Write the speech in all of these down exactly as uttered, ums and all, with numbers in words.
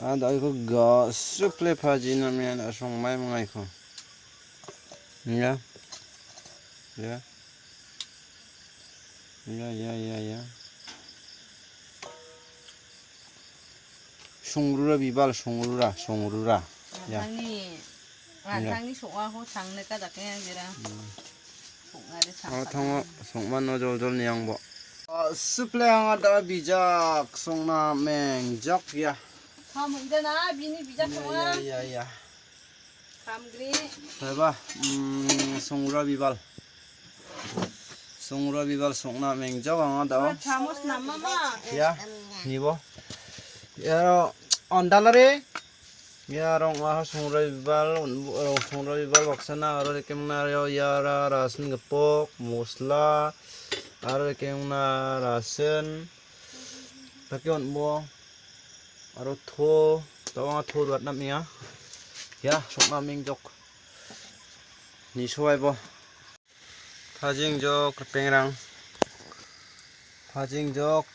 Ada iko gasuk le pajina me ada songmai mangaiko. Ya. Ya. Ya, ya, ya, ya. Songrura bibal, songrura, songrura. Ya. Tangni, ah, ya. Tangni song·ako tangnika dakenga jera. Hmm. Song·nade. Aro tangka tango, songmano joljol niangbo. Ah, suple anga da bijak songna mengjak ya. Kam ida na bini bijak ya, songa. Ya, ya, ya. Kamgri. Baba, mm, songrura bibal. Songrura bibal songna mengjak anga da. Ora chamos namama. Ya, nibo. Ya, andalare. Ya, rong aha songrura bibal, on-, rong songrura bibal baksana, aro rikengna aro iara rasin gipok, mosla, aro rikengna rasin, dake on·bo, aro to, tawanga to ruatna am·enga. Ya, sokna am·engjok. Nisoaibo. Pajing jok, ripengrang. Pajing jok.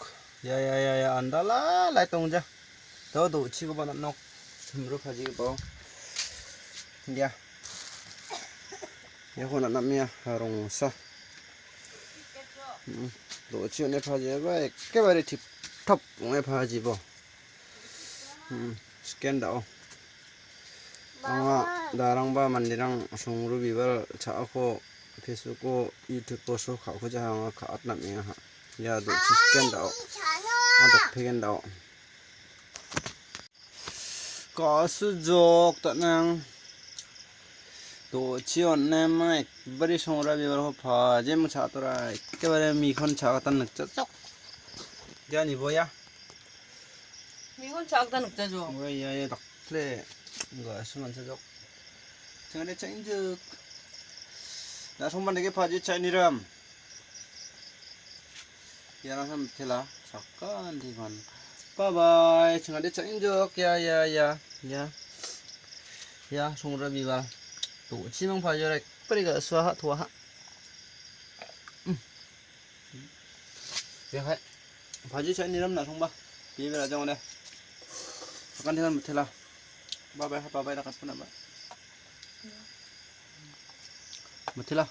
Ya, ya, ya, ya, andala, lai tongja. Do, do, chikoba nok. Simro paji bao. Ya. Ya, hona namia, harong sa. Mm, do, chi one paji ba, ekebare tip top, one paji bo. Hmm, scan da·o. Anga darangba manderang songru bibar cha·ako Facebook-o, YouTube-o so ka·ko jaha anga ka·atna am·enga ha. Ia do·chi scan da·o. Anga dokpegen da·o. Ka·su jok da·nang. Do·chi on·ema ekbari songra bibarko pajem cha·atora ekebare mikon cha·gatan nikchajok. Dia niboya. Mikon cha·gita nikjajo. Ua ia ia dakple ga·su manchajok. Chingade cha·ingjik. Na·songban dake paji cha·aniram. Iarangsan mitela sakantiban. Bye bye. Chingade cha·ingjik. Ya, ya, ya, ya. Ya, songra biba. Do·chimang paji rek. Pari ga·suaha toaha. Mm. Bihai. Paji cha·aniram na·songba. Bebe rajang ode. Akan dengan mitela. Bye bye, bye bye, dakat pun apa? Mitela.